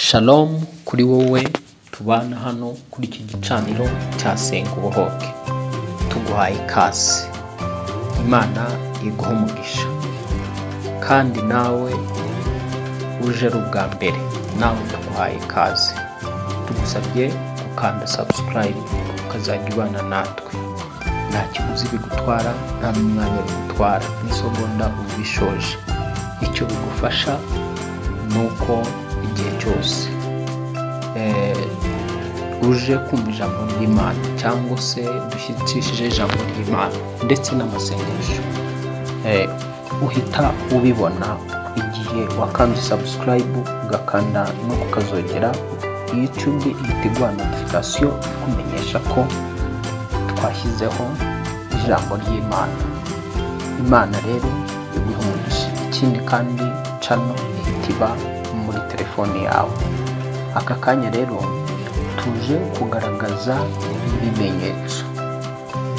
Shalom kuri wowe tubana hano kuri iki gicaniro cya Senga Ubohoke, tuguhaye ikaze, Imana iguhe umugisha. Kandi nawe uje ari ubwa mbere, nawe tuguhaye ikaze, tugusabye gukanda subscribe ukazajya ubana natwe. Nta kiguzi bigutwara, nta n'umwanya bigutwara, n'isegonda uba ubishoje. Icyo bigufasha ni uko igihe cyose uje kumva ijambo ry'Imana cyangwa se dushyikishije ijambo ry'Imana ndetse n'amasengesho, uhita ubibona igihe wakanze subscribe ugakanda no kukazogera. YouTube ihita iguha notification ikumenyesha ko twashyizeho ijambo ry'Imana. Imana rero iguhe umugisha. Ikindi kandi channel ihita iba muri telefone yawe. Aka kanya rero tuje kugaragaza ibimenyetso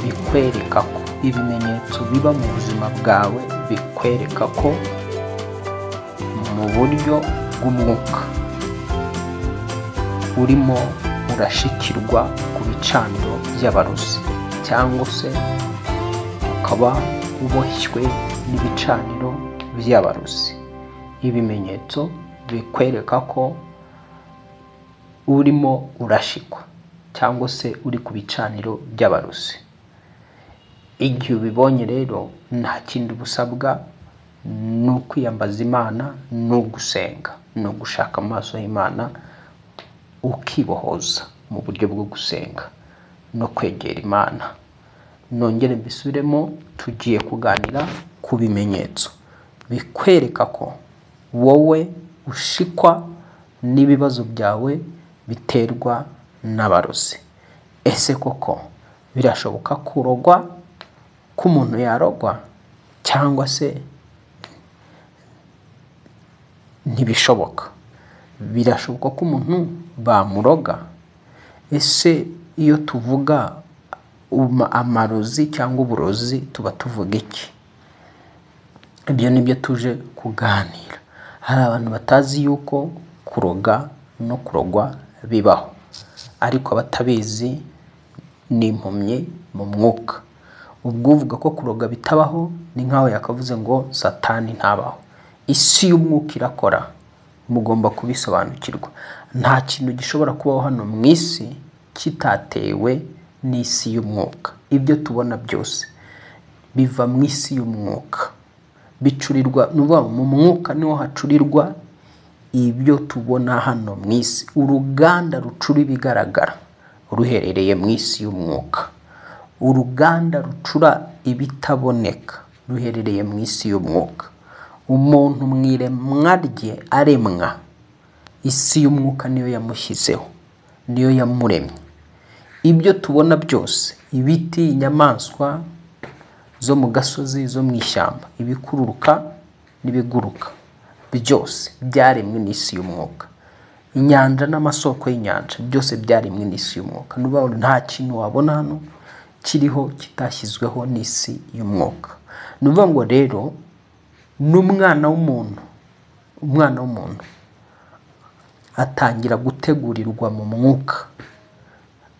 bikwereka ko ibimenyetso biba mu buzima bwawe, bikwereka ko mu buryo bw'umwuka urimo urashikirwa ku bicaniro by'abarozi, cyangwa se ukaba uboshywe n'ibicaniro by'abarozi. Ibimenyetso bikwereka ko urimo urashikwa cyangwa se uri ku bicaniro by'abarozi. Igihe ubibonye rero nta kindi busabwa, ni ukwiyambaza Imana, ni ugusenga, ni ugushaka amaso y'Imana, ukibohoza mu buryo bwo gusenga no kwegera Imana. Nongere mbisubiremo, tugiye kuganira ku bimenyetso bikwereka ko wowe ushikwa n'ibibazo byawe biterwa n'abarozi. Ese koko birashoboka kurogwa, ko umuntu yarogwa, cyangwa se ntibishoboka? Birashoboka ko umuntu bamuroga? Ese iyo tuvuga amarozi cyangwa uburozi tuba tuvuga iki? Ibyo nibyo tuje kuganira. Hari abantu batazi yuko kuroga no kurogwa bibaho, ariko abatabizi ni impumyi mu mwuka. Ubwo uvuga ko kuroga bitabaho ni nkaho yakavuze ngo Satani ntabaho. Isi y'umwuka irakora, mugomba kubisobanukirwa. Nta kintu gishobora kubaho hano mu isi kitatewe n'isi y'umwuka. Ibyo tubona byose biva mu isi y'umwuka, bicurirwa mu mwuka, niho hacurirwa ibyo tubona hano mu isi. Uruganda rucura ibigaragara ruherereye mu isi y'umwuka. Uruganda rucura ibitaboneka ruherereye mu isi y'umwuka. Umuntu mu iremwa rye aremwa, isi y'umwuka niyo yamushyizeho, niyo yamuremye. Ibyo tubona byose, ibiti, inyamaswa zo mu gasozi, zo mu ishyamba, ibikururuka n'ibiguruka, byose byaremwe n'isi y'umwuka. Inyanja n'amasoko y'inyanja byose byaremwe n'isi y'umwuka. Nta kintu wabona hano kiriho kitashyizweho n'isi y'umwuka. Ni ukuvuga ngo rero n'umwana w'umuntu, umwana w'umuntu atangira gutegurirwa mu mwuka.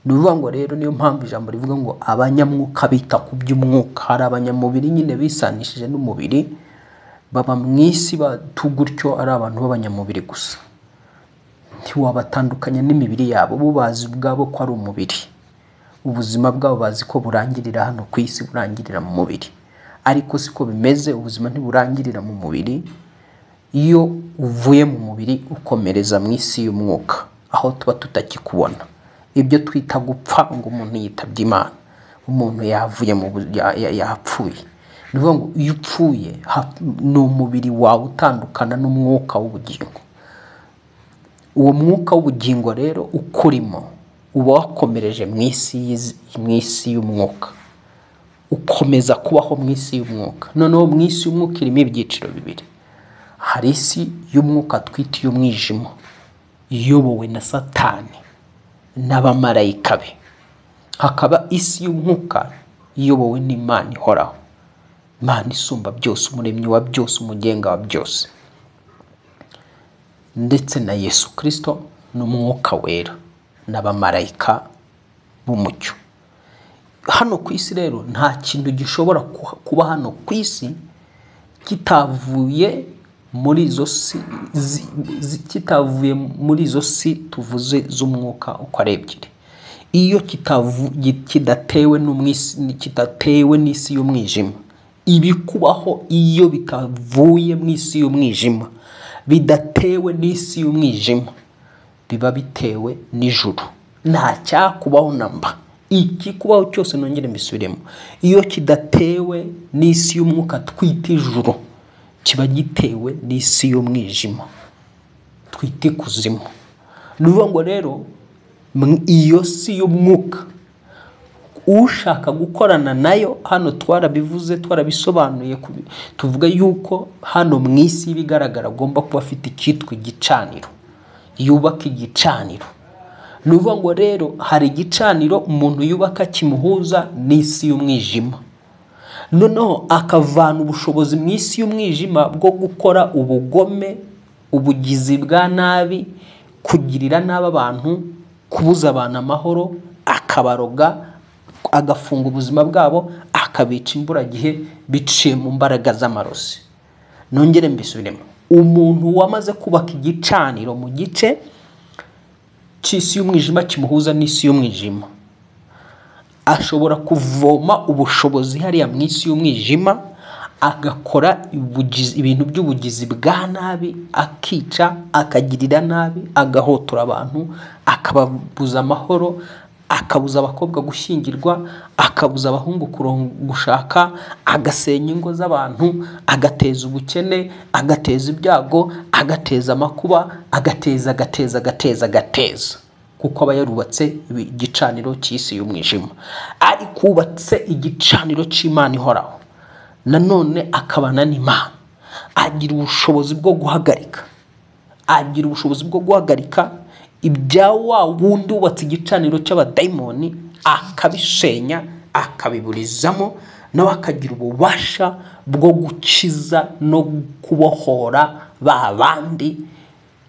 Ni ukuvuga ngo rero niyo mpamvu ijambo rivuga ngo abanyamwuka bita ku by'umwuka. Hari abanyamubiri nyine bisanishije n'umubiri, baba mu isi batugutyo ari abantu b'abanyamubiri gusa, ntiwabatandukanya n'imibiri yabo. Bo bazi ubwabo ko ari umubiri, ubuzima bwabo bazi ko burangirira hano ku isi, burangirira mu mubiri. Ariko siko bimeze, ubuzima ntiburangirira mu mubiri. Iyo uvuye mu mubiri ukomereza mu isi y'umwuka, aho tuba tutakikubona. Ibyo twita gupfa, ngo umuntu yitabye Imana, umuntu yavuye mu yapfuye. Ni ukuvuga ngo iyo upfuye ni umubiri wawe utandukana n'umwuka w'ubugingo. Uwo mwuka w'ubugingo rero ukurimo uba wakomereje mu isi y'umwuka, ukomeza kubaho mu isi y'umwuka. Noneho mu isi y'umwuka irimo ibyiciro bibiri. Hari isi y'umwuka twita iy'umwijima, iyobowe na Satani n'abamarayika be. Hakaba isi y'umwuka iyobowe n'Imana ihoraho, Imana isumba byose, umuremyi wa byose, umugenga wa byose. ndetse na Yesu Kristo n'Umwuka Wera n'abamarayika b'umucyo. Hano ku isi rero nta kintu gishobora kuba hano ku isi kitavuye muri izo si, kitavuye muri izo si tuvuze z'umwuka uko ari ebyiri. Iyo kidatewe n'umwisi, kidatewe n'isi y'umwijima, ibikubaho iyo bitavuye mu isi y'umwijima, bidatewe n'isi y'umwijima, biba bitewe n'ijuru. Nta cyakubaho namba. Ikikubaho cyose, nongere mbisubiremo, iyo kidatewe n'isi y'umwuka twita ijuru, kiba gitewe n'isi y'umwijima twita ikuzimu. Ni ukuvuga ngo rero iyo si y'umwuka ushaka gukorana nayo, hano twarabivuze, twarabisobanuye, tuvuga yuko hano mu isi y'ibigaragara agomba kuba afite icyitwa igicaniro, yubaka igicaniro. Ni ukuvuga ngo rero hari igicaniro umuntu yubaka kimuhuza n'isi y'umwijima, noneho akavana ubushobozi mu isi y'umwijima bwo gukora ubugome, ubugizi bwa nabi, kugirira nabi abantu, kubuza abantu amahoro, akabaroga, agafunga ubuzima bwabo, akabica imburagihe biciye mu mbaraga z'amarozi. Nongere mbisubiremo, umuntu wamaze kubaka igicaniro mu gice cy'isi y'umwijima kimuhuza n'isi y'umwijima, ashobora kuvoma ubushobozi hariya mu isi y'umwijima, agakora ibintu by'ubugizi bwa nabi, akica, akagirira nabi, agahotora abantu, akababuza amahoro, akabuza abakobwa gushyingirwa, akabuza abahungu gushaka, agasenya ingo z'abantu, agateza ubukene, agateza ibyago, agateza amakuba, agateza, agateza, agateza, agateza, kuko aba yarubatse igicaniro cy'isi y'umwijima. Ariko ubatse igicaniro cy'Imana ihoraho, nanone akabana n'Imana, agira ubushobozi bwo guhagarika, agira ubushobozi bwo guhagarika ibya wa wundi wubatse igicaniro cy'abadayimoni, akabisenya, akabiburizamo, nawe akagira ububasha bwo gukiza no kubohora ba bandi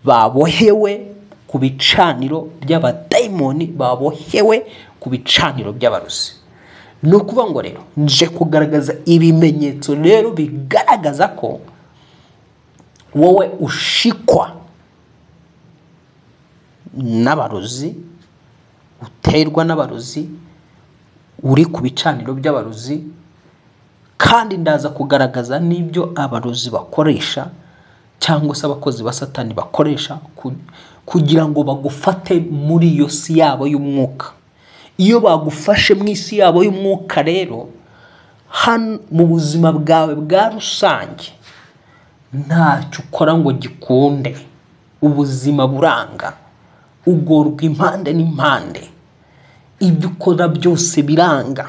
babohewe ku bicaniro by'abadayimoni, babohewe ku bicaniro by'abarozi. Ni ukuvuga ngo rero nje kugaragaza ibimenyetso rero bigaragaza ko wowe ushikwa n'abarozi, uterwa n'abarozi, uri ku bicaniro by'abarozi, kandi ndaza kugaragaza n'ibyo abarozi bakoresha cyangwa se abakozi ba Satani bakoresha kugira ngo bagufate muri iyo si yabo y'umwuka. Iyo bagufashe mu isi yabo y'umwuka rero, hano mu buzima bwawe bwa rusange ntacyo ukora ngo gikunde, ubuzima buranga, ugorwa impande n'impande, ibyo ukora byose biranga.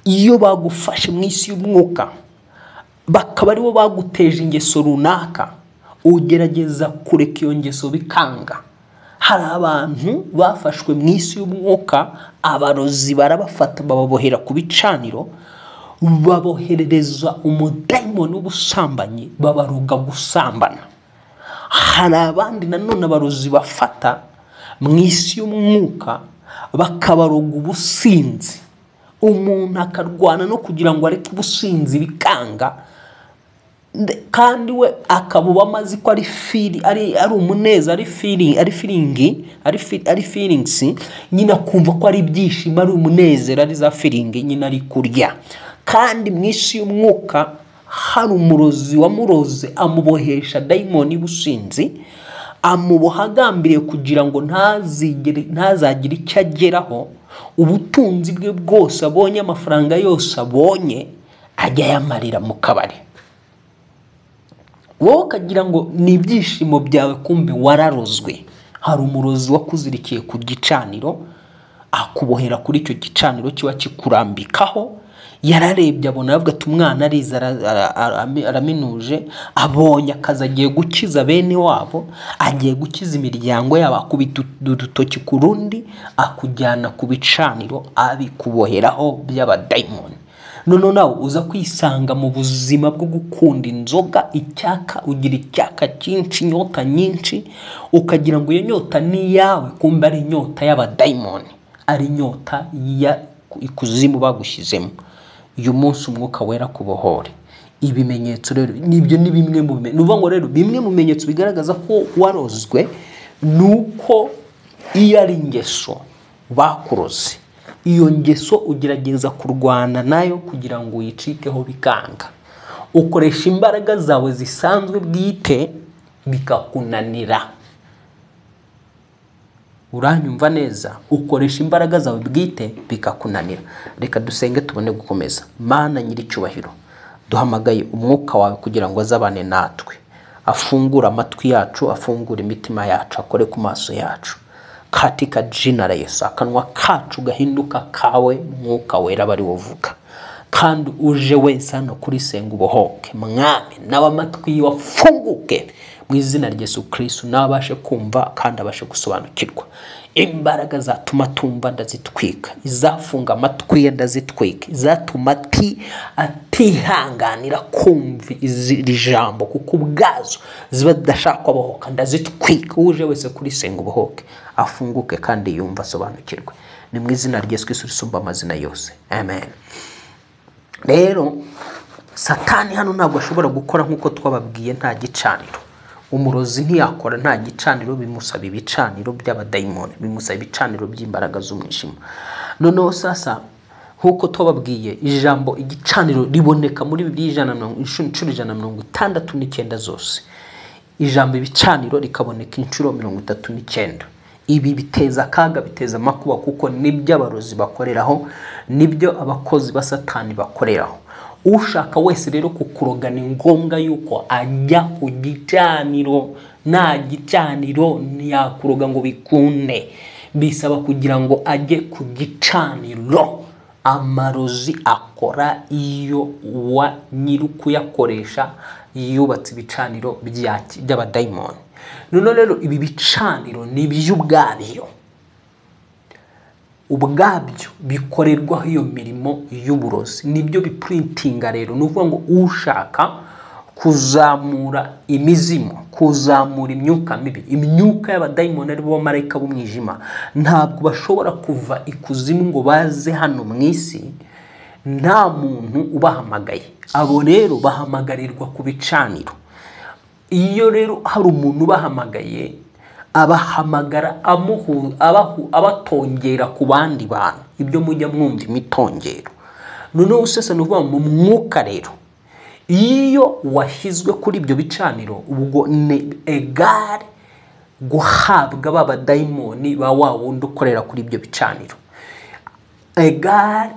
Iyo bagufashe mu isi y'umwuka, bakaba aribo baguteje ingeso runaka, ugerageza kureka iyo ngeso bikanga. Hari abantu bafashwe mu isi y'umwuka, abarozi barabafata bababohera ku bicaniro, baboherereza umudayimoni w'ubusambanyi, babaroga gusambana. Hari abandi nanone abarozi bafata mu isi y'umwuka, bakabaroga ubusinzi. Umuntu akarwana no kugira ngo areke ubusinzi bikanga, kandi we akabuba amazi ko ari fili, ari umuneza, ari feeling, ari feeling, ari feelings, nyine akumva ko ari ibyishimo, ari umunezero, ari za feeling nyine ari kurya. Kandi mu isi y'umwuka hari umurozi wamuroze, amubohesha dayimoni y'ubusinzi, amuboha agambiriye kugira ngo ntazagire icyo ageraho. Ubutunzi bwe bwose abonye, amafaranga yose abonye, ajya ayamarira mu kabari. Wowe ukagira ngo ni ibyishimo byawe, kumbe wararozwe. Hari umurozi wakuzirikiye ku gicaniro, akubohera kuri icyo gicaniro kiba kikurambikaho. Yararebye abona, aravuga ati umwana arize, araminuje, abonye akazi, agiye gukiza bene wabo, agiye gukiza imiryango yabo, akubita udutoki ku rundi, akujyana ku bicaniro abikuboheraho by'abadayimoni. Noneho nawe uza kwisanga mu buzima bwo gukunda inzoga, icyaka, ugira icyaka cyinshi, inyota nyinshi, ukagira ngo iyo nyota ni iyawe, kumbe ari inyota y'abadayimoni, ari inyota ya ikuzimu bagushyizemo. Uyu munsi umwuka wera kubohore. Ibimenyetso rero nibyo ni bimwe mu bimenyetso. Nuvuga ngo rero bimwe mu bimenyetso bigaragaza ko warozwe nuko iyo ari ingeso bakuroze, iyo ngeso ugerageza kurwana nayo kugira ngo uyicikeho bikanga, ukoresha imbaraga zawe zisanzwe bwite bikakunanira. Uranyumva neza? Ukoresha imbaraga zawe bwite bikakunanira. Reka dusenge tubone gukomeza. Mana nyiricyubahiro, duhamagaye umwuka wawe kugira ngo azabane natwe, afungure amatwi yacu, afungure imitima yacu, akore ku maso yacu. Katika jina la Yesu, akanwa kacu gahinduka kawe, mwuka wera bari wovuga, kandi uje wese hano kuri Senga Ubohoke, Mwami, nawe amatwi wafunguke mu izina rya Yesu Kristo, nabashe kumva kandi abashe gusobanukirwa. Imbaraga zatuma tumva ndazitwika, izafunga amatwi ye ndazitwika, izatuma atihanganira kumva iri jambo kuko ubwazo ziba zidashaka kubohoka ndazitwika. Uje wese kuri Senga Ubohoke afunguke kandi yumva asobanukirwe. Ni mu izina rya Yesu Kristo risumba amazina yose, amen. Rero Satani hano ntabwo ashobora gukora nk'uko twababwiye nta gicaniro. Umurozi ntiyakora nta gicaniro, bimusaba ibicaniro by'abadayimoni, bimusaba ibicaniro by'imbaraga z'umwijima. Noneho sasa nk'uko twababwiye, ijambo igicaniro riboneka muri Bibiliya inshuro 169 zose. Ijambo ibicaniro rikaboneka inshuro 39. Ibi biteza akaga, biteza amakuba, kuko nibyo abarozi bakoreraho, nibyo abakozi ba Satani bakoreraho. Ushaka wese rero kukuroga ni ngombwa yuko ajya ku gicaniro. Nta gicaniro ntiyakuroga ngo bikunde, bisaba kugira ngo ajye ku gicaniro. Amarozi akora iyo wa nyirukuyakoresha yubatse ibicaniro by'abadayimoni. None rero ibi bicaniro ni iby'ubwabyo, ubwabyo bikorerwaho iyo mirimo y'uburozi, nibyo biprintinga. Rero ni ukuvuga ngo ushaka kuzamura imizimu, kuzamura imyuka mibi, imyuka y'abadayimoni ari bo bamarayika b'umwijima, ntabwo bashobora kuva ikuzimu ngo baze hano mu isi nta muntu ubahamagaye. Abo rero bahamagarirwa ku bicaniro. Iyo rero hari umuntu ubahamagaye, abahamagara abatongera ku bandi bantu, ibyo mujya mwumva imitongero. Noneho usesa ni ukuvuga mu mwuka rero, iyo washyizwe kuri ibyo bicaniro, ubwo ni egare guhabwa b'abadayimoni ba wa wundi ukorera kuri ibyo bicaniro, egare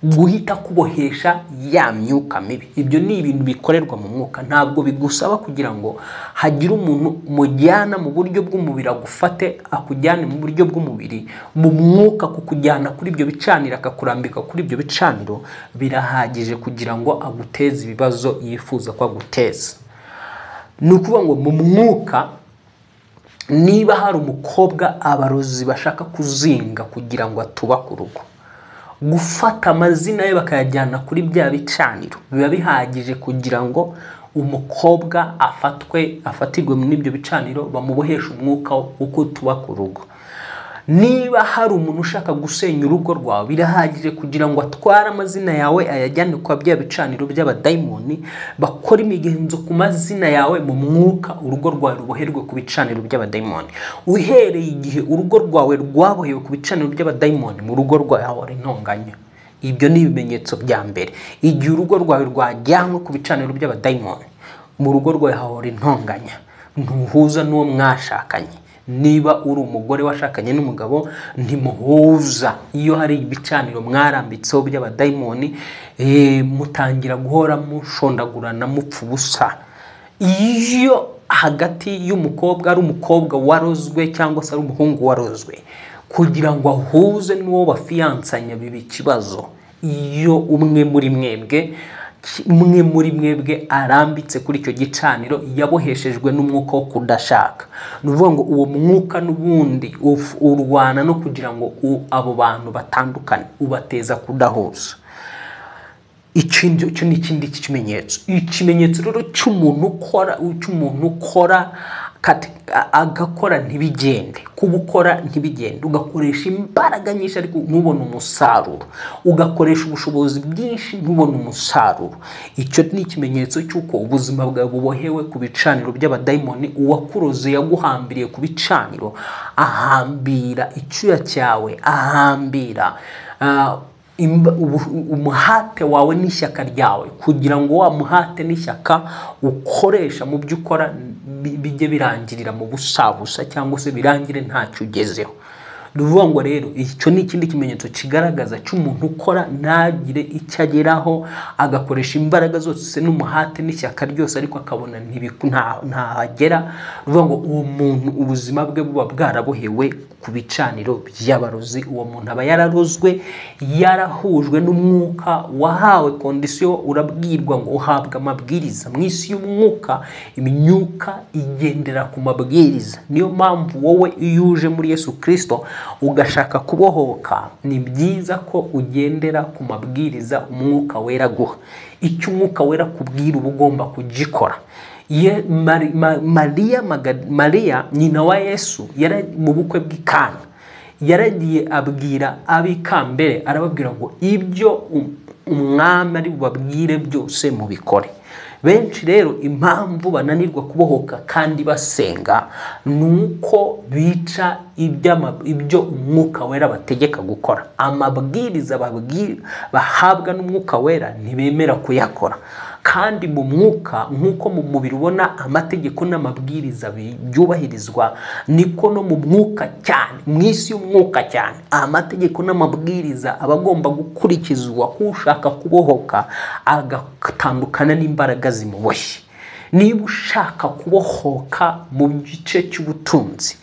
guhita kubohesha ya myuka mibi. Ibyo ni ibintu bikorerwa mu mwuka, ntabwo bigusaba kugira ngo hagire umuntu mujyana mu buryo bw'umubiri agufate akujyane mu buryo bw'umubiri. Mu mwuka kukujyana kuri ibyo bicaniro, akakurambika kuri ibyo bicaniro, birahagije kugira ngo aguteze ibibazo yifuza ko aguteza. Ni ukuvuga ngo mu mwuka, niba hari umukobwa abarozi bashaka kuzinga kugira ngo atubake urugo, gufata amazina ye bakayajyana kuri bya bicaniro biba bihagije kugira ngo umukobwa afatwe, afatirwe muri ibyo bicaniro, bamuboheshe umwuka uko tubaka urugo. Niba hari umuntu ushaka gusenya urugo rwawe, birahagije kugira ngo atware amazina yawe ayajyane kwa bya bicaniro by'abadayimoni, bakora imigenzo ku mazina yawe mu mwuka, urugo rwawe ruboherwe ku bicaniro by'abadayimoni. Uhereye igihe urugo rwawe rwabohewe ku bicaniro by'abadayimoni, mu rugo rwawe hahora intonganya. Ibyo ni ibimenyetso bya mbere. Igihe urugo rwawe rwajyanwe ku bicaniro by'abadayimoni, mu rugo rwawe hahora intonganya, ntuhuza n'uwo mwashakanye. Niba uri umugore washakanye n'umugabo, ntimuhuza. Iyo hari ibicaniro mwarambitseho by'abadayimoni, mutangira guhora mushondagurana mupfa ubusa. Iyo hagati y'umukobwa ari umukobwa warozwe cyangwa se ari umuhungu warozwe, kugira ngo ahuze n'uwo bafiyansanya biba ikibazo. Iyo umwe muri mwebwe arambitse kuri icyo gicaniro, yaboheshejwe n'umwuka wo kudashaka. Ni ukuvuga ngo uwo mwuka n'ubundi urwana no kugira ngo abo bantu batandukane, ubateza kudahuza. Icyo ni ikindi kimenyetso. Ikimenyetso rero cy'umuntu ukora agakora ntibigende, kuba ukora ntibigende, ugakoresha imbaraga nyinshi ariko ntubone umusaruro, ugakoresha ubushobozi bwinshi ntubone umusaruro. Icyo ni ikimenyetso cy'uko ubuzima bwawe bubohewe ku bicaniro by'abadayimoni. Uwakuroze yaguhambiriye ku bicaniro, ahambira icyuya cyawe, ahambira umuhate wawe n'ishyaka ryawe, kugira ngo wa muhate n'ishyaka ukoresha mu byo ukora bijye birangirira mu busabusa cyangwa se birangire ntacyo ugezeho. Ni ukuvuga ngo rero icyo ni ikindi kimenyetso kigaragaza cy'umuntu ukora ntagire icyo ageraho, agakoresha imbaraga zose n'umuhate n'ishyaka ryose ariko akabona ntahagera. Ni ukuvuga ngo uwo muntu ubuzima bwe buba bwarabohewe ku bicaniro by'abarozi. Uwo muntu aba yararozwe, yarahujwe n'umwuka, wahawe kondisiyo. Urabwirwa ngo uhabwa amabwiriza mu isi y'umwuka, imyuka igendera ku mabwiriza. Niyo mpamvu wowe iyo uje muri Yesu Kristo ugashaka kubohoka, ni byiza ko ugendera ku mabwiriza umwuka wera guha. Icyo umwuka wera kubwira uba ugomba kugikora. Mariya nyina wa Yesu yari mu bukwe bw'i Kana, yaragiye abwira ab'ikambere, arababwira ngo ibyo umwami ari bubabwire byose mubikore. Benshi rero impamvu bananirwa kubohoka kandi basenga nuko bica ibyo umwuka wera bategeka gukora. Amabwiriza bahabwa n'umwuka wera ntibemera kuyakora. Kandi mu mwuka, nk'uko mu mubiri ubona amategeko n'amabwiriza byubahirizwa, niko no mu mwuka cyane, mu isi y'umwuka cyane, amategeko n'amabwiriza aba agomba gukurikizwa. Ushaka kubohoka agatandukana n'imbaraga zimuboshye. Niba ushaka kubohoka mu gice cy'ubutunzi,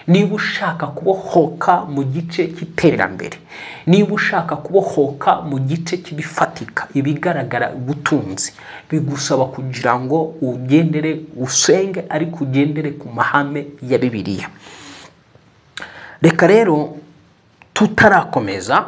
niba ushaka kubohoka mu gice cy'iterambere, niba ushaka kubohoka mu gice cy'ibifatika, ibigaragara, ubutunzi, bigusaba kugira ngo ugendere, usenge ariko ugendere ku mahame ya Bibiliya. Reka rero tutarakomeza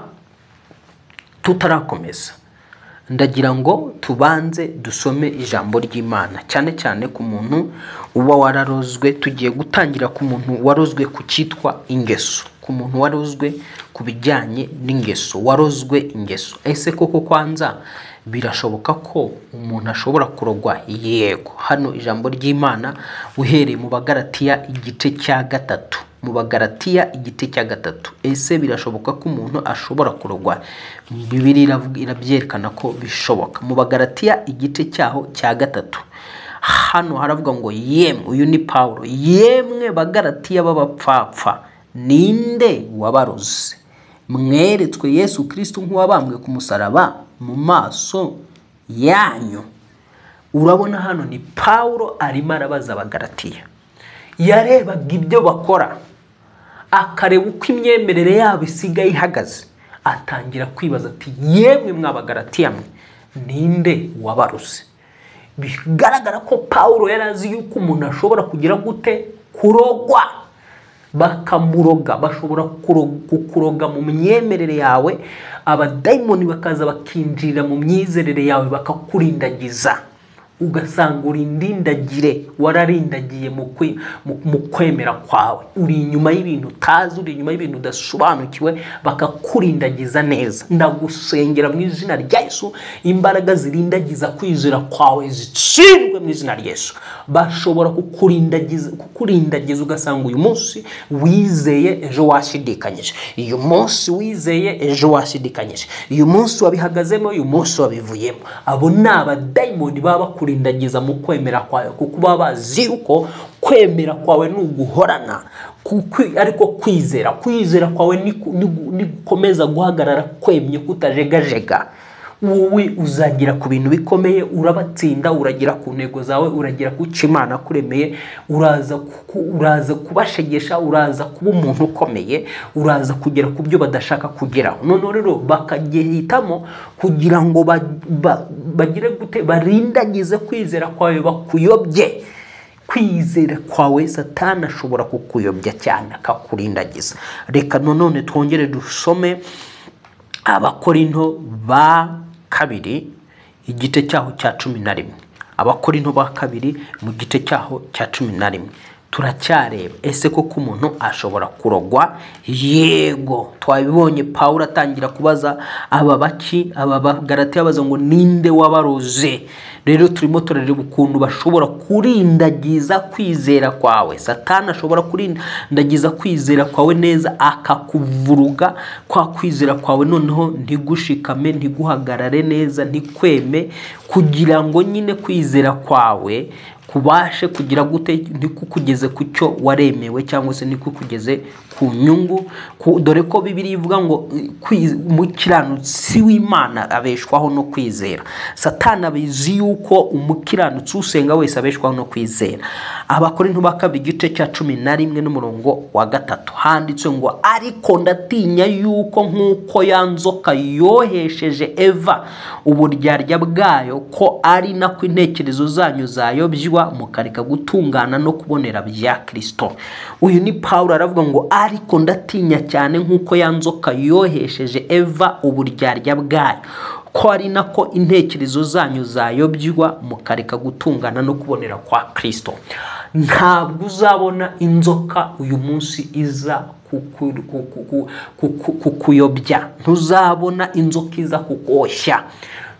ndagira ngo tubanze dusome ijambo ry'Imana, cyane cyane ku muntu uba wararozwe. Tugiye gutangira ku muntu warozwe ku cyitwa ingeso, ku muntu warozwe ku bijyanye n'ingeso, warozwe ingeso. Ese koko kwanza birashoboka ko umuntu ashobora kurogwa? Yego. Hano ijambo ry'Imana uhereye mu Bagalatiya igice cya 3, mu Bagalatiya igice cya 3. Ese birashoboka ko umuntu ashobora kurogwa? Bibiliya irabyerekana ko bishoboka. Mu Bagalatiya igice cyaho cya 3, hano haravuga ngo yemwe, uyu ni Paulo, yemwe Bagalatiya b'abapfapfa, ninde wabaroze? Mweretswe Yesu Kristo nk'uwabambwe ku musaraba mu maso yanyu. Urabona hano ni Paulo arimo arabaza Abagalatiya. Yarebaga ibyo bakora, akareba uko imyemerere yabo isigaye ihagaze, atangira kwibaza ati yemwe mw'Abagalatiya mwe, ninde wabaruse? Bigaragara ko Paulo yari azi yuko umuntu ashobora kugira gute? Kurogwa. Bakamuroga, bashobora kukuroga mu myemerere yawe, abadayimoni bakaza bakinjirira mu myizerere yawe bakakurindagiza, ugasanga urindindagire, wararindagiye mu kwemera kwawe, uri inyuma y'ibintu utazi, uri inyuma y'ibintu udasobanukiwe, bakakurindagiza neza. Ndagusengera mu izina rya Yesu, imbaraga zirindagiza kwizera kwawe zitsindwe mu izina rya Yesu. Bashobora kukurindagiza ugasanga uyu munsi wizeye, ejo washidikanyije, uyu munsi wizeye, ejo washidikanyije, uyu munsi wabihagazemo, uyu munsi wabivuyemo. Abo ni abadayimoni baba kurindagiza mu kwemera kwawe, kuko baba bazi yuko kwemera kwawe ni uguhorana, ariko kwizera kwawe ni gukomeza guhagarara kwemye kutajegajega. Wowe uzagera ku bintu bikomeye, urabatsinda, uragera ku ntego zawe, uragera ku cyo Imana kuremeye, uraza kubashegesha, uraza kuba umuntu ukomeye, uraza kugera ku byo badashaka kugeraho. Noneho rero bakagihitamo kugira ngo bagire gute? Barindagize kwizera kwawe, bakuyobye. Kwizera kwawe Satani ashobora kukuyobya cyane akakurindagiza. Reka none twongere dusome Abakorinto ba 2 igice cyaho cya 11. Abakorinto ba kabiri mu gice cyaho cya 11. Turacyareba ese koko umuntu ashobora kurogwa? Yego, twabibonye Pawulo atangira kubaza aba baki, aba Bagalatiya baza ngo ninde wabaroze. Rero turimo turareba ukuntu bashobora kurindagiza kwizera kwawe. Satani ashobora kurindagiza kwizera kwawe neza, akakuvuruga kwa kwizera kwawe, noneho ntigushikame, ntiguhagarare neza, ntikweme, kugira ngo nyine kwizera kwawe kubashe kugira gute, ntikukugeze ku cyo waremewe cyangwa se ntikukugeze ku nyungu. Dore ko Bibiliya ivuga ngo umukiranutsi w'Imana abeshwaho no kwizera. Satani abizi yuko umukiranutsi usenga wese abeshwaho no kwizera. Abakorinto ba kabiri igice cya 11 n'umurongo wa 3 handitswe ngo ariko ndatinya yuko nk'uko ya nzoka yohesheje Eva uburyarya bwayo, ko ari nako intekerezo zanyu zayobywa mukareka gutungana no kubonera bya Kristo. Uyu ni Pawulo aravuga ngo ariko ndatinya cyane nk'uko ya nzoka yohesheje Eva uburyarya bwayo, ko ari nako intekerezo zanyu zayobywa mukareka gutungana no kubonera kwa Kristo. Ntabwo uzabona inzoka uyu munsi iza kukuyobya, ntuzabona inzoka iza kukoshya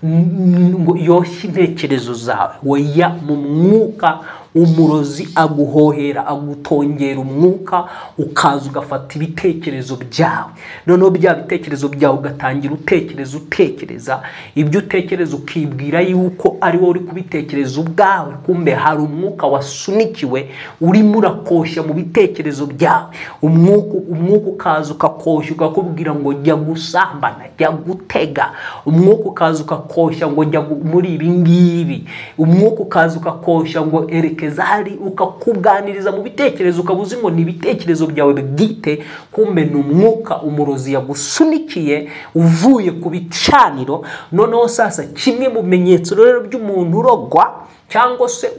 ngo yoshye intekerezo zawe. Oya, mu mwuka umurozi aguhohera, agutongera umwuka, ukaza ugafata ibitekerezo byawe, noneho bya bitekerezo byawe ugatangira utekereza ibyo utekereza, ukibwira yuko ari wowe uri kubitekereza ubwawe, kumbe hari umwuka wasunikiwe urimo urakoshya mu bitekerezo byawe. Umwuka ukaza ukakoshya ukakubwira ngo jya gusambana, jya gutega. Umwuka ukaza ukakoshya ngo jya muri ibi ngibi. Umwuka ukaza ukakoshya ngo erekeza hari, ukakuganiriza mu bitekerezo, ukabuze ngo ni ibitekerezo byawe bwite, kumbe ni umwuka umurozi yagusunikiye uvuye ku bicaniro. Noneho sasa kimwe mu bimenyetso rero by'umuntu urogwa cyangwa se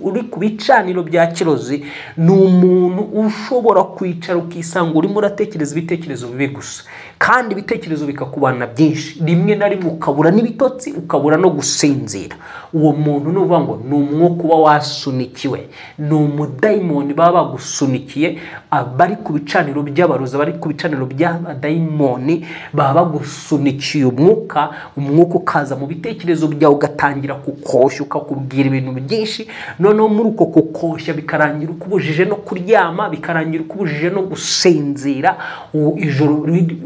uri ku bicaniro bya kirozi, ni umuntu ushobora kwicara ukisanga urimo uratekereza ibitekerezo bibi gusa, kandi ibitekerezo bikakubana byinshi, rimwe na rimwe ukabura n'ibitotsi, ukabura no gusinzira. Uwo muntu nuvuga ngo ni umwuka uba wasunikiwe, ni umudayimoni baba bagusunikiye. Abari ku bicaniro by'abarozi, abari ku bicaniro by'abadayimoni, baba bagusunikiye umwuka. Umwuka ukaza mu bitekerezo byawe ugatangira kukoshya, ukakubwira ibintu byinshi. Noneho muri uko kukoshya bikarangira ukubujije no kuryama, bikarangira ukubujije no gusinzira,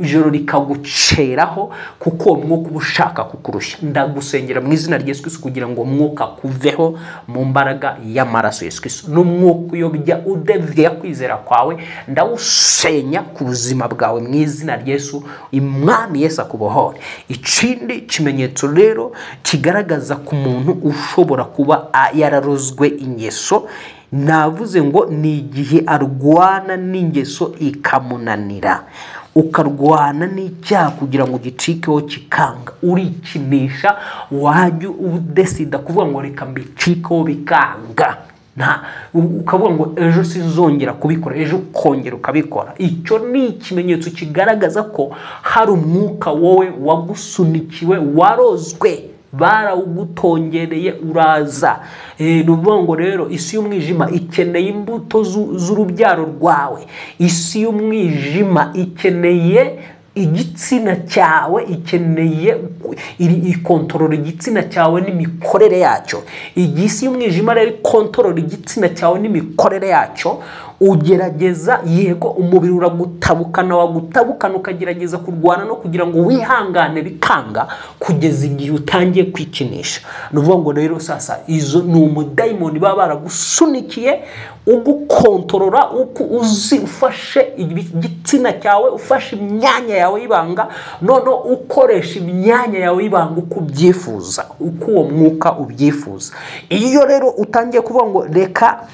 ijoro rikaguceraho, kuko uwo mwuka uba ushaka kukurushya. Ndagusengera mu izina rya Yesu Kristo kugira ngo umwuka kuveho mu mbaraga y'amaraso Yesu Kristo. N'umwuka uyobya udeviya kwizera kwawe ndawusenya ku buzima bwawe mu izina rya Yesu. Umwami Yesu akubohore. Ikindi kimenyetso rero kigaragaza ku muntu ushobora kuba yararozwe ingeso, navuze ngo ni igihe arwana n'ingeso ikamunanira. Ukarwana n'icyaha kugira ngo gicikeho kikanga, urikinisha, wajya udesida kuvuga ngo reka mbicikeho bikanga, ukavuga ngo ejo sinzongera kubikora, ejo ukongera ukabikora. Icyo ni ikimenyetso kigaragaza ko hari umwuka wowe wagusunikiwe, warozwe, barawugutongereye uraza. Ni ukuvuga ngo rero isi y'umwijima ikeneye imbuto z'urubyaro rwawe. Isi y'umwijima ikeneye igitsina cyawe, ikeneye ikontorora igitsina cyawe n'imikorere yacyo. Isi y'umwijima rero ikontorora igitsina cyawe n'imikorere yacyo. Ugerageza, yego umubiri uragutabukana, wagutabukana ukagerageza kurwana no kugira ngo wihangane bikanga, kugeza igihe utangiye kwikinisha. Ni ukuvuga ngo rero sasa izo ni umudayimoni baba baragusunikiye ugukontorora, uzi ufashe igitsina cyawe, ufashe imyanya yawe y'ibanga, noneho ukoresha imyanya yawe y'ibanga uko ubyifuza, uko uwo mwuka ubyifuza. Iyo rero utangiye kuvuga ngo reka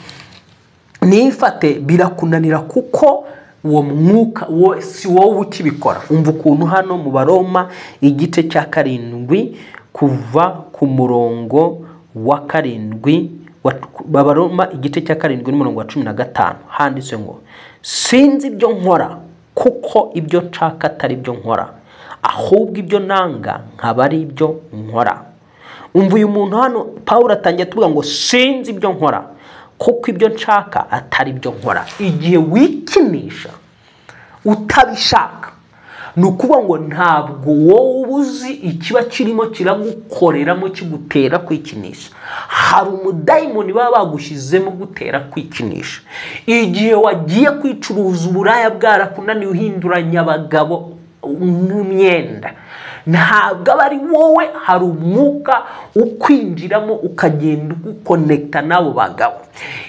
nifate, birakunanira kuko uwo mwuka si wowe ukibikora. Umva ukuntu hano mu Baroma igice cya 7 kuva ku murongo wa 7, Abaroma igice cya 7 n'umurongo wa 15 handitse ngo sinzi ibyo nkora, kuko ibyo nshaka atari byo nkora, ahubwo ibyo nanga nkaba ari ibyo nkora. Umva uyu muntu hano Pawulo atangiye tuvuga ngo sinzi ibyo nkora, kuko ibyo nshaka atari ibyo nkora. Igihe wikinisha utabishaka, ni ukuvuga ngo ntabwo wowe uzi ikiba kirimo kiragukoreramo kigutera kwikinisha. Hari umudayimoni baba bagushyizemo gutera kwikinisha. Igihe wagiye kwicuruza uburaya bwarakunaniye uhinduranya abagabo nk'imyenda, ntabwo aba ari wowe, hari umwuka ukwinjiramo ukagenda ugukonekita n'abo bagabo.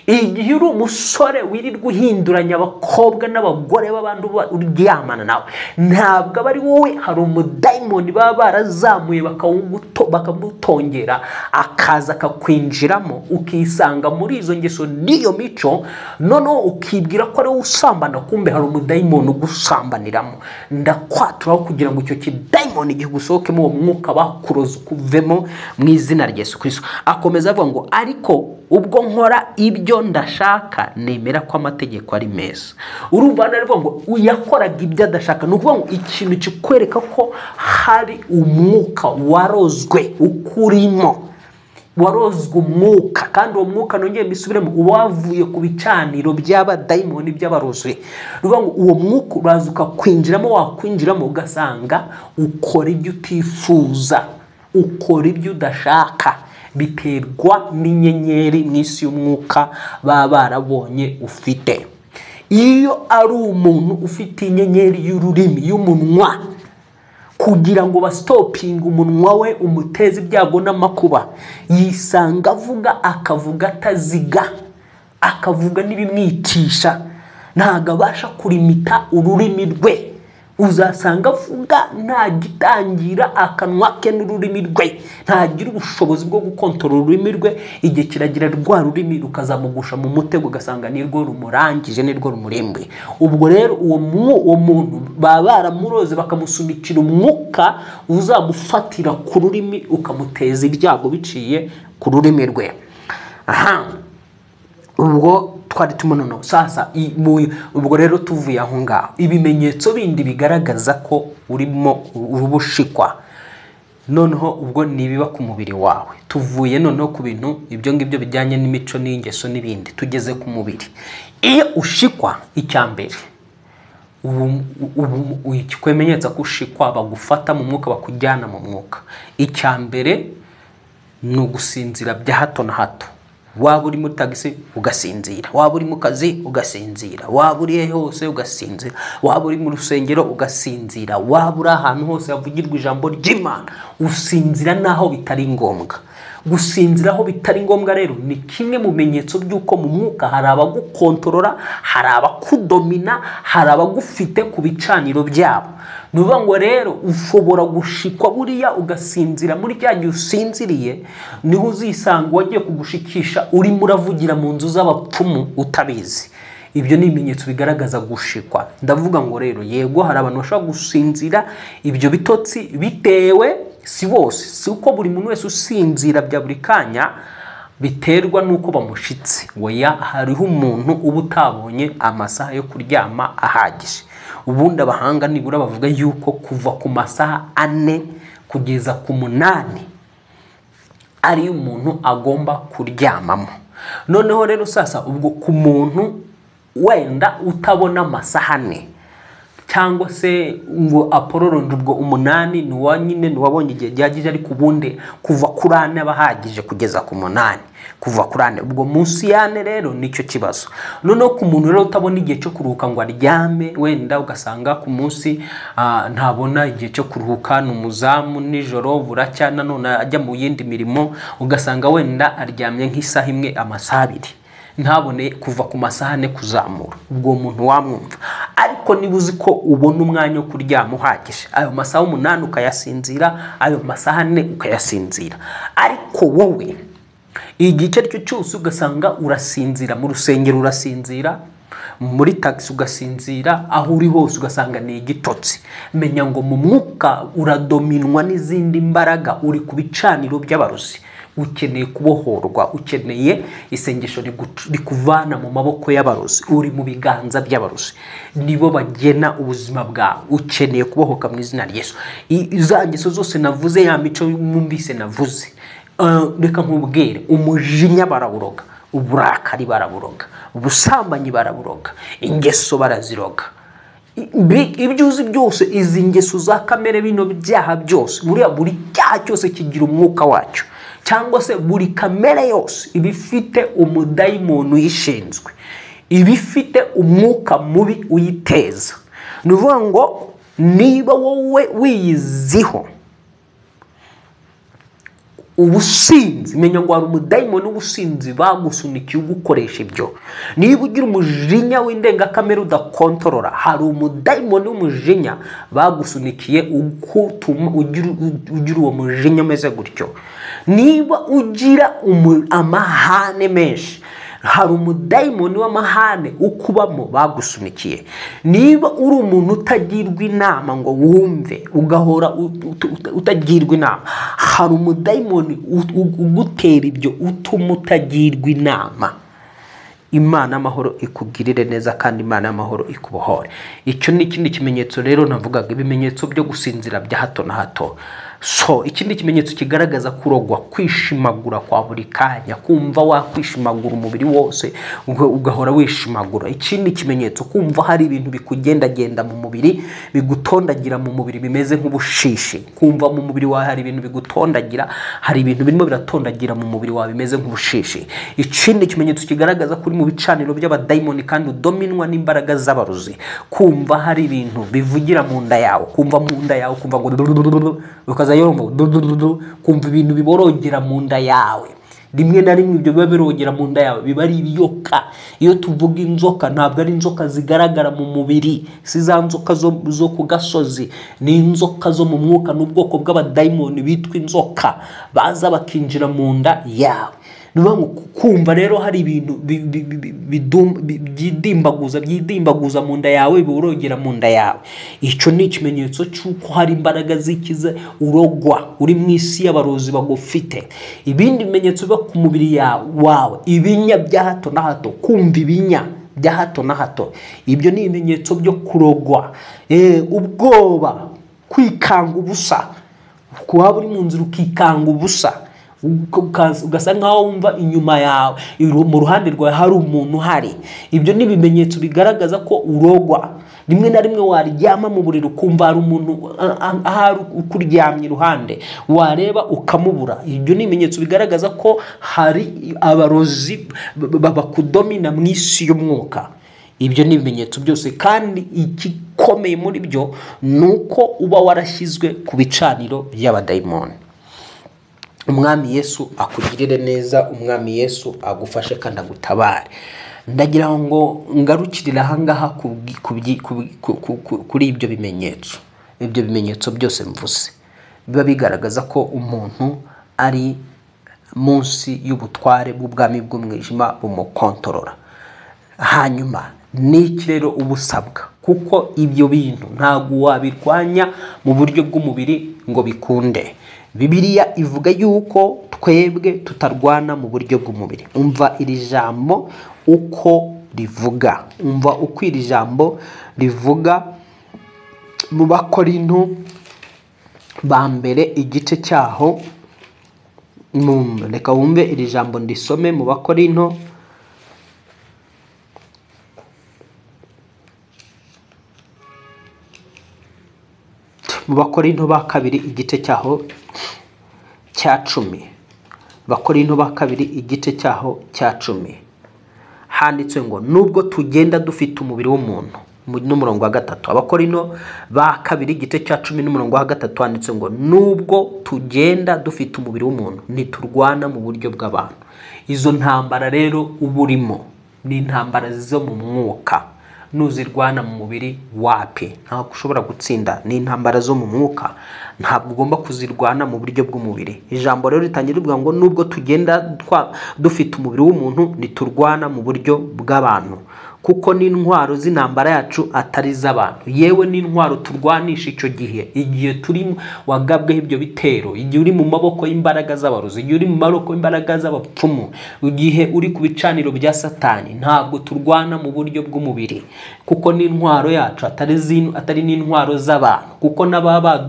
Igihe uri umusore wirirwa uhinduranya abakobwa n'abagore b'abandi uryamana nawe, ntabwo aba ari wowe, hari umudayimoni baba barazamuye bakamutongera akaza akakwinjiramo, ukisanga muri izo ngeso n'iyo mico, noneho ukibwira ko ari wowe usambana, kumbe hari umudayimoni ugusambaniramo. Ndakwatura kugira ngo icyo kidayimoni gigusohokemo, uwo mwuka bakuroza ukuvemo mu izina rya Yesu Kristo. Akomeza avuga ngo ariko ubwo nkora ibyo ndashaka nemera ko amategeko ari meza. Urumva hano aravuga ngo yakoraga ibyo adashaka. Ni ukuvuga ngo ikintu kikwereka ko hari umwuka warozwe ukurimo, warozwe umwuka, kandi uwo mwuka nongeye mbisubiremo, wavuye ku bicaniro by'abadayimoni by'abarozwe. Ni ukuvuga ngo uwo mwuka uraza ukakwinjiramo, wakwinjiramo ugasanga ukora ibyo utifuza, ukora ibyo udashaka, biterwa n'inyenyeri mu isi y'umwuka baba barabonye ufite. Iyo ari umuntu ufite inyenyeri y'ururimi y'umunwa, kugira ngo bastopinge umunwa we umuteze ibyago n'amakuba, yisanga avuga akavuga ataziga, akavuga n'ibimwicisha, ntabwo abasha kurimita ururimi rwe. Uzasanga avuga nta gitangira akanwa ke n'ururimi rwe, ntagira ubushobozi bwo gukontorora ururimi rwe. Igihe kiragira rwa rurimi rukazamugusha mu mutego, ugasanga nirwo rumurangije, nirwo rumurembuye. Ubwo rero uwo muntu baba baramuroze bakamusunikira umwuka uzamufatira ku rurimi ukamuteza ibyago biciye ku rurimi rwe. Aha ubwo twari tumunono sasa. Ubwo rero tuvuye aho ngaho, ibimenyetso bindi bigaragaza ko urimo urubushikwa noneho ubwo nibiba ku mubiri wawe. Tuvuye noneho ku bintu ibyo ngibyo bijyanye n'imico n'ingeso n'ibindi, tugeze ku mubiri. Iyo ushikwa, icya mbere ubu ikikwemenyetsa ko ushikwa, bagufata mu mwuka bakujyana mu mwuka. Icya mbere ni ugusinzira bya hato na hato. Waba uri muri tagisi ugasinzira, waba uri mu kazi ugasinzira, waba uri hose ugasinzira, waba uri mu rusengero ugasinzira, waba uri ahantu hose havugirwa ijambo ry'Imana usinzira naho bitari ngombwa. Gusinzira aho bitari ngombwa rero ni kimwe mu bimenyetso by'uko mu mwuka hari abagukontorora, hari abakudomina, hari abagufite ku bicaniro byabo. Ni ukuvuga ngo rero ushobora gushikwa buriya ugasinzira. Muri cya gihe usinziriye niho uzisanga wagiye kugushikisha urimo uravugira mu nzu z'abapfumu utabizi. Ibyo ni ibimenyetso bigaragaza gushikwa. Ndavuga ngo rero yego hari abantu bashobora gusinzira ibyo bitotsi bitewe, si bose, si uko buri muntu wese usinzira bya buri kanya biterwa nuko bamushitse. Oya, hariho umuntu uba utabonye amasaha yo kuryama ahagije. Ubundi abahanga nibura bavuga yuko kuva ku masaha 4 kugeza ku 8 ari umuntu agomba kuryamamo. Noneho rero sasa ubwo ku muntu wenda utabona amasaha 4 cyangwa se ngo apororondwe ubwo 8 ni wa nyine ni wabonye igihe byagije, ariko ubundi kuva kuri 4 abahagije kugeza ku 8, kuva kuri 4 ubwo munsi ya 4 rero nicyo kibazo. Noneho ku muntu rero utabona igihe cyo kuruhuka ngo aryame, wenda ugasanga ku munsi ntabona igihe cyo kuruhuka, ni umuzamu nijoro buracya nanone ajya mu yindi mirimo, ugasanga wenda aryamye nk'isaha imwe amasaha 2, ntabone kuva ku masaha 4 kuzamura, ubwo muntu wamwumva. Ariko niba uzi ko ubona umwanya wo kuryama uhagije, ayo masaha 8 ukayasinzira, ayo masaha 4 ukayasinzira, ariko wowe igihe icyo ari cyo cyose ugasanga urasinzira, mu rusengero urasinzira, muri taxi ugasinzira, aho uri hose ugasanga ni igitotsi, menya ngo mu mwuka uradominwa n'izindi mbaraga, uri ku bicaniro by'abarozi. Ukeneye kubohorwa, ukeneye isengesho rikuvana mu maboko y'abarozi. Uri mu biganza by'abarozi, nibo bagena ubuzima bwawe. Ukeneye kubohoka mu izina rya Yesu. Za ngeso zose navuze, ya mico mwumvise navuze, reka nkubwire, umujinya barawuroga, uburakari baraburoga, ubusambanyi baraburoga, ingeso baraziroga, ibyo uzi byose, izi ngeso za kamere, bino byaha byose, buriya buri cyaha cyose kigira umwuka wacyo, cyangwa se buri kamere yose iba ifite umudayimoni uyishinzwe, iba ifite umwuka mubi uyiteza. Ni ukuvuga ngo niba wowe wiyiziho ubusinzi, menya ngo hari umudayimoni w'ubusinzi bagusunikiye ugukoresha ibyo. Niba ugira umujinya w'indengakamere udakontorora, hari umudayimoni w'umujinya bagusunikiye ugutuma ugira uwo mujinya umeze gutyo. Niba ugira amahane menshi, hari umudayimoni w'amahane ukubamo bagusunikiye. Niba uri umuntu utagirwa inama ngo wumve, ugahora utagirwa inama, hari umudayimoni ugutera ibyo utuma utagirwa inama. Imana amahoro ikugirire neza, kandi Imana amahoro ikubohore. Icyo ni ikindi kimenyetso rero navugaga, ibimenyetso byo gusinzira bya hato na hato. So ikindi kimenyetso kigaragaza kurogwa, kwishimagura kwa buri kanya, kumva wakwishimagura umubiri wose, ugahora wishimagura. Ikindi kimenyetso, kumva hari ibintu bikugendagenda mu mubiri, bigutondagira mu mubiri bimeze nk'ubushishi. Kumva mu mubiri wawe hari ibintu bigutondagira, hari ibintu birimo biratondagira mu mubiri wawe bimeze nk'ubushishi. Ikindi kimenyetso kigaragaza kuri mu bicaniro by'abadayimoni kandi udominwa n'imbaraga z'abarozi, kumva hari ibintu bivugira mu nda yawe, kumva mu nda yawe, kumva ngo ukaza kumva ibintu biborogera mu nda yawe. Rimwe na rimwe ibyo biba birogera mu nda yawe biba ari ibiyoka. Iyo tuvuga inzoka, ntabwo ari inzoka zigaragara mu mubiri, si za nzoka zo ku gasozi, ni inzoka zo mu mwuka, n'ubwoko bw'abadayimoni bitwa inzoka baza bakinjira mu nda yawe. Kumva rero hari ibintu byidimbaguza mu nda yawe, biborogera mu nda yawe, icyo ni ikimenyetso cy'uko hari imbaraga zikize urogwa, uri mu isi y'abarozi bagufite. Ibindi bimenyetso biba ku mubiri wawe, ibinya bya hato na hato, kumva ibinya bya hato na hato, ibyo ni ibimenyetso byo kurogwa. Ubwoba, kwikanga ubusa, kuba uri mu nzira ukikanga ubusa, ugasa nkaho wumva inyuma yawe mu ruhande rwawe hari umuntu uhari, ibyo ni ibimenyetso bigaragaza ko urogwa. Rimwe na rimwe waryama mu buriri ukumva hari umuntu ahari ukuryamye iruhande, wareba ukamubura, ibyo ni ibimenyetso bigaragaza ko hari abarozi bakudomina mu isi y'umwuka. Ibyo ni ibimenyetso byose, kandi igikomeye muri byo ni uko uba warashyizwe ku bicaniro by'abadayimoni. Umwami Yesu akugirire neza, Umwami Yesu agufashe kandi agutabare. Ndagira ngo ngarukirire aha ngaha kuri ibyo bimenyetso. Ibyo bimenyetso byose mvuze biba bigaragaza ko umuntu ari munsi y'ubutware bw'ubwami bw'umwijima bumukontorora. Hanyuma n'iki rero ubusabwa, kuko ibyo bintu ntabwo wabirwanya mu buryo bw'umubiri ngo bikunde. Bibiliya ivuga yuko twebwe tutarwana mu buryo bw'umubiri. Umva iri jambo uko rivuga, umva uko iri jambo rivuga mu Bakorinto ba mbere igice cyaho. Reka wumve iri jambo ndisome mu Bakorinto ba kabiri igice cyaho cya 10. Bakorinto ba kabiri igice cyaho cya 10 handitswe ngo nubwo tugenda dufite umubiri w'umuntu, n'umurongo wa 3. Abakorinto ba kabiri igice cya 10 n'umurongo wa 3 handitswe ngo nubwo tugenda dufite umubiri w'umuntu ntiturwana mu buryo bw'abantu. Izo ntambara rero uburimo ni intambara zo mu mwuka, nuzirwana mu mubiri wapi ntabwo ushobora gutsinda. Ni intambara zo mu mwuka, ntabwo ugomba kuzirwana mu buryo bw'umubiri. Ijambo rero ritangira rivuga ngo nubwo tugenda dufite umubiri w'umuntu ntiturwana mu buryo bw'abantu, Kuko n'intwaro z'intambara yacu atari iz'abantu, yewe n'intwaro turwanisha icyo gihe, igihe turi wagabweho ibyo bitero, igihe uri mu maboko y'imbaraga z'abarozi, igihe uri mu maboko y'imbaraga z'abapfumu, igihe uri ku bicaniro bya Satani, ntabwo turwana mu buryo bw'umubiri, kuko n'intwaro yacu atari n'intwaro z'abantu, kuko n'ababa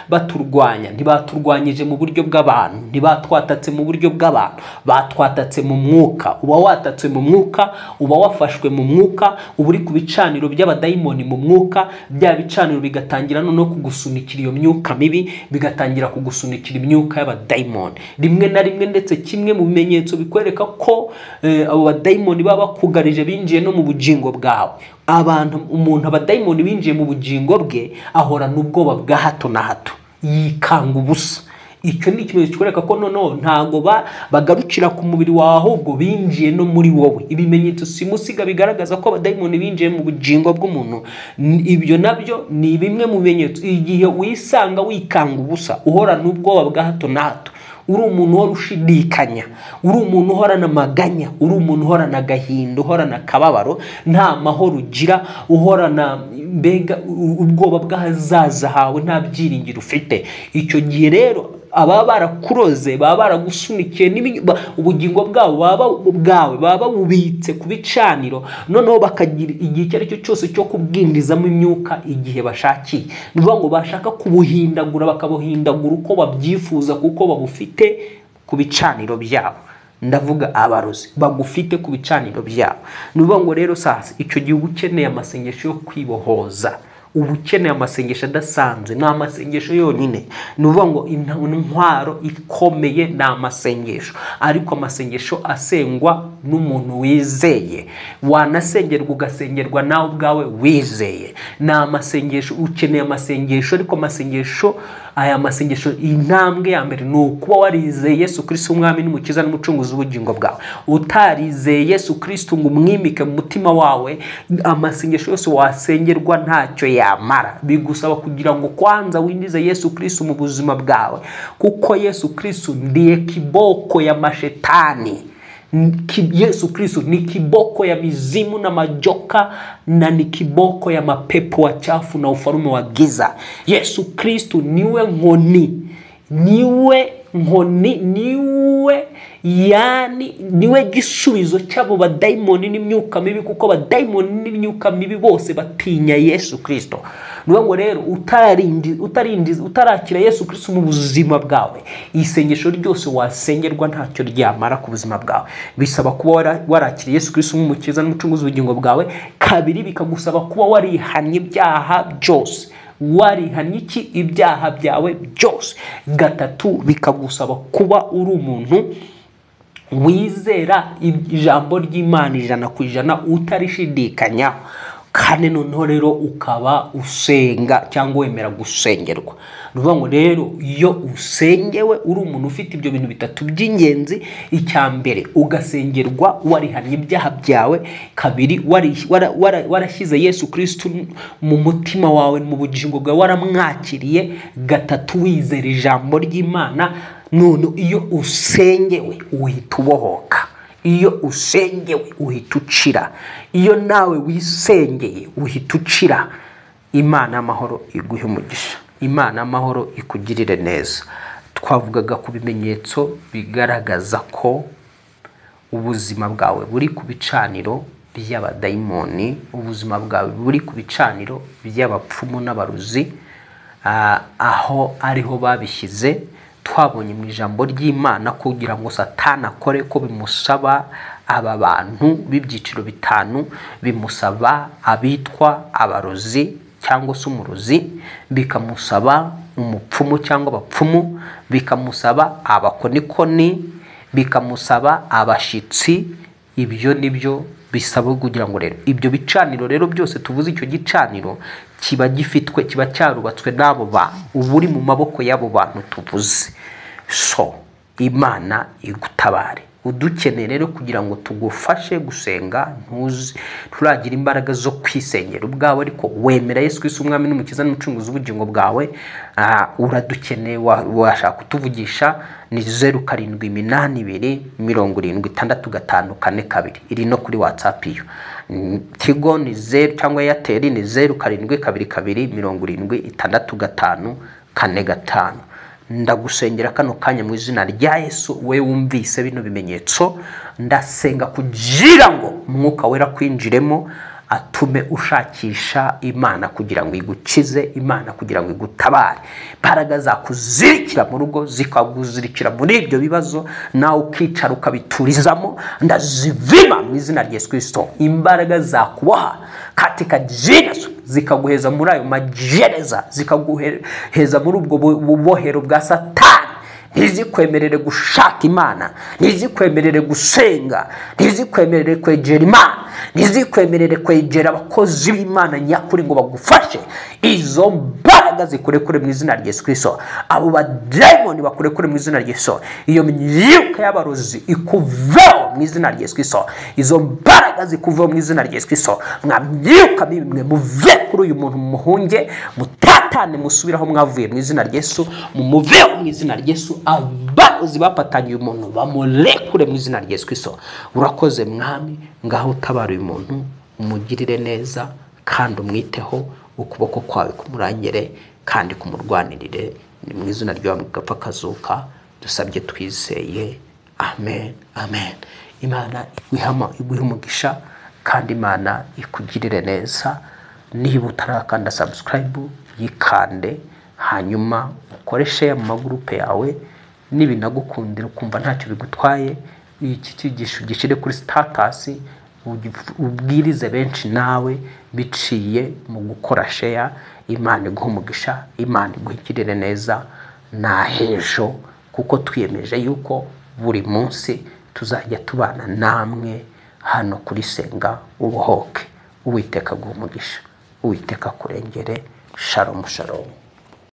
baturwanya ntibaturwanyije mu buryo bw'abantu, ntibatwatatse mu buryo bw'abantu, batwatatse mu mwuka. Uba watatse mu mwuka, uba wafashwe mu mwuka, uba uri ku bicaniro by'abadayimoni mu mwuka, bya bicaniro bigatangira noneho kugusunikira iyo myuka mibi, bigatangira kugusunikira imyuka y'abadayimoni. Rimwe na rimwe ndetse kimwe mu bimenyetso bikwereka ko abo badayimoni baba bakugarije binjiye no mu bugingo bwawe, abantu umuntu abadayimoni binjiye mu bugingo bwe ahorana ubwoba bwa hato na hato, yikanga ubusa. Icyo ni ikimenyetso kikwereka ko noneho ntago bagarukira ku mubiri wawe, ahubwo binjiye no muri wowe. Ibimenyetso simusiga bigaragaza ko abadayimoni binjiye mu bugingo bw'umuntu, ibyo nabyo ni bimwe mu bimenyetso. Igihe wisanga wikanga ubusa, uhorana ubwoba bwa hato na hato, uri umuntu uhora ushidikanya, uri umuntu uhorana amaganya, uri umuntu uhorana agahinda, uhorana akababaro, nta mahoro ugira, uhorana mbega ubwoba bw'ahazaza hawe, nta byiringiro ufite. Icyo gihe rero ababa barakuroze, baba baragusunikiye ubugingo bwabo, bwawe baba babubitse ku bicaniro, noneho bakagira igihe icyo ari cyo cyose cyo kubwinjizamo imyuka igihe bashakiye. Ni ukuvuga ngo bashaka kubuhindagura, bakabuhindagura uko babyifuza, kuko babufite ku bicaniro byabo. Ndavuga abarozi bagufite ku bicaniro byabo. Ni ukuvuga ngo rero sasa icyo gihe uba ukeneye amasengesho yo kwibohoza, uba ukeneye amasengesho adasanzwe, ni amasengesho yonyine. Ni ukuvuga ngo intwaro ikomeye ni amasengesho, ariko amasengesho asengwa n'umuntu wizeye, wanasengerwa ugasengerwa nawe ubwawe wizeye. Ni amasengesho, ukeneye amasengesho, ariko amasengesho aya masengesho intambwe ya mbere ni ukuba warizeye Yesu Kristo umwami n'umukiza n'umucunguzi w'ubugingo bwawe. Utarizeye Yesu Kristo ngo umwimike mu mutima wawe, amasengesho yose wasengerwa ntacyo yamara. Bigusaba kugira ngo kwanza winjize Yesu Kristo mu buzima bwawe, kuko Yesu Kristo ndiye kiboko ya mashetani. Yesu Kristo ni kiboko ya mizimu na majoka, na ni kiboko ya mapepo wachafu na ufalume wa giza. Yesu Kristo niwe nkoni, niwe nkoni, niwe yani niwe gisubizo cy'abo badayimoni n'imyuka mibi, kuko abadayimoni n'imyuka mibi bose batinya Yesu Kristo. Niwe ngo rero utarakira Yesu Kristo mu buzima bwawe, isengesho ryose wasengerwa ntacyo ryamara ku buzima bwawe. Bisaba kuba warakira Yesu Kristo nk'umukiza n'umucunguzi w'ubugingo bwawe. Kabiri, bikagusaba kuba warihannye ibyaha byose, warihannye iki? Ibyaha byawe byose. Gatatu, bikagusaba kuba uri umuntu wizera ijambo ry'Imana 100% utarishidikanyaho. Kane, noneho rero ukaba usenga cyangwa wemera gusengerwa. Ni ukuvuga ngo rero iyo usengewe uri umuntu ufite ibyo bintu bitatu by'ingenzi, icya mbere ugasengerwa warihannye ibyaha byawe, kabiri warashyize Yesu Kristo mu mutima wawe, mu bugingo bwawe waramwakiriye, gatatu wizera ijambo ry'Imana. None iyo usengewe uhita ubohoka, iyo usengewe uhita ucira, iyo nawe wisengeye uhita ucira. Imana amahoro iguhe umugisha, Imana amahoro ikugirire neza. Twavugaga ku bimenyetso bigaragaza ko ubuzima bwawe buri ku bicaniro by'abadayimoni, ubuzima bwawe buri ku bicaniro by'abapfumu n'abarozi, aho ariho babishyize. Twabonye mu ijambo ry'Imana kugira ngo Satani akore ko bimusaba aba bantu b'ibyiciro bitanu, bimusaba abitwa abarozi cyangwa se umurozi, bikamusaba umupfumu cyangwa abapfumu, bikamusaba abakonikoni, bikamusaba abashitsi. Ibyo nibyo bisaba kugira ngo rero ibyo bicaniro rero byose tuvuze, icyo gicaniro kiba gifitwe, kiba cyarubatswe n'abo bantu, uba uri mu maboko y'abo bantu tuvuze. So Imana igutabare. Udukeneye rero kugira ngo tugufashe gusenga, nturagira imbaraga zo kwisengera ubwawe, ariko wemera Yesu Kristo umwami n'umukiza n'umucunguzi w'ubugingo bwawe, uradukeneye. Washaka kutuvugisha ni 0 7 8 2 76 5 4 2, iri no kuri WhatsApp iyo. Tigo ni 0 cyangwa Airtel ni 0 7 2 2 70 65 4 5. Ndagusengera kano kanya mu izina rya Yesu, we wumvise bino bimenyetso, ndasenga kugira ngo Umwuka Wera kwinjiremo, atume ushakisha Imana kugira ngo igukize, Imana kugira ngo igutabare. Imbaraga zakuzirikira mu rugo, zikaguzirikira muri ibyo bibazo, nawe ukicara ukabiturizamo, ndazivima mu izina rya Yesu Kristo. Imbaraga zakuboha katika jina Yesu, zikaguheza muri ayo magereza, zikaguheza muri ubwo bubohero bwa Satani, ntizikwemerere gushaka Imana, ntizikwemerere gusenga, ntizikwemerere kwegera Imana, ntizikwemerere kwegera abakozi b'Imana nyakuri ngo bagufashe. Izo mbaraga zikurekure mu izina rya Yesu Kristo, abo badayimoni bakurekure mu izina rya Yesu, iyo myuka y'abarozi ikuveho mu izina rya Yesu Kristo, izo mbaraga zikuveho mu izina rya Yesu Kristo. Mwa myuka mibi mwe, muve kuri uyu muntu, muhunge, mutatane, musubire aho mwavuye mu izina rya Yesu, mumuveho mu izina rya Yesu. Abarozi bapatanye uyu muntu bamurekure mu izina rya Yesu Kristo. Urakoze Mwami, ngaho utabara uyu muntu, umugirire neza kandi umwiteho, ukuboko kwawe kumurangere kandi kumurwanirire. Ni mu izina ryawe gapfa kazuka dusabye twizeye, amen, amen. Imana iguhe umugisha kandi Imana ikugirire neza. Niba utarakanda subscribe, yikande, hanyuma ukore share mu magurupe yawe. Nibinagukundira ukumva ntacyo bigutwaye, iki cyigisho gishyire kuri status, ubwirize benshi nawe biciye mu gukora share. Imana iguhe umugisha, Imana iguhigirire neza na hejo, kuko twiyemeje yuko buri munsi tuzajya tubana namwe hano kuri Senga Ubohoke. Uwiteka aguhe umugisha, Uwiteka akurengere. Shalom, shalom.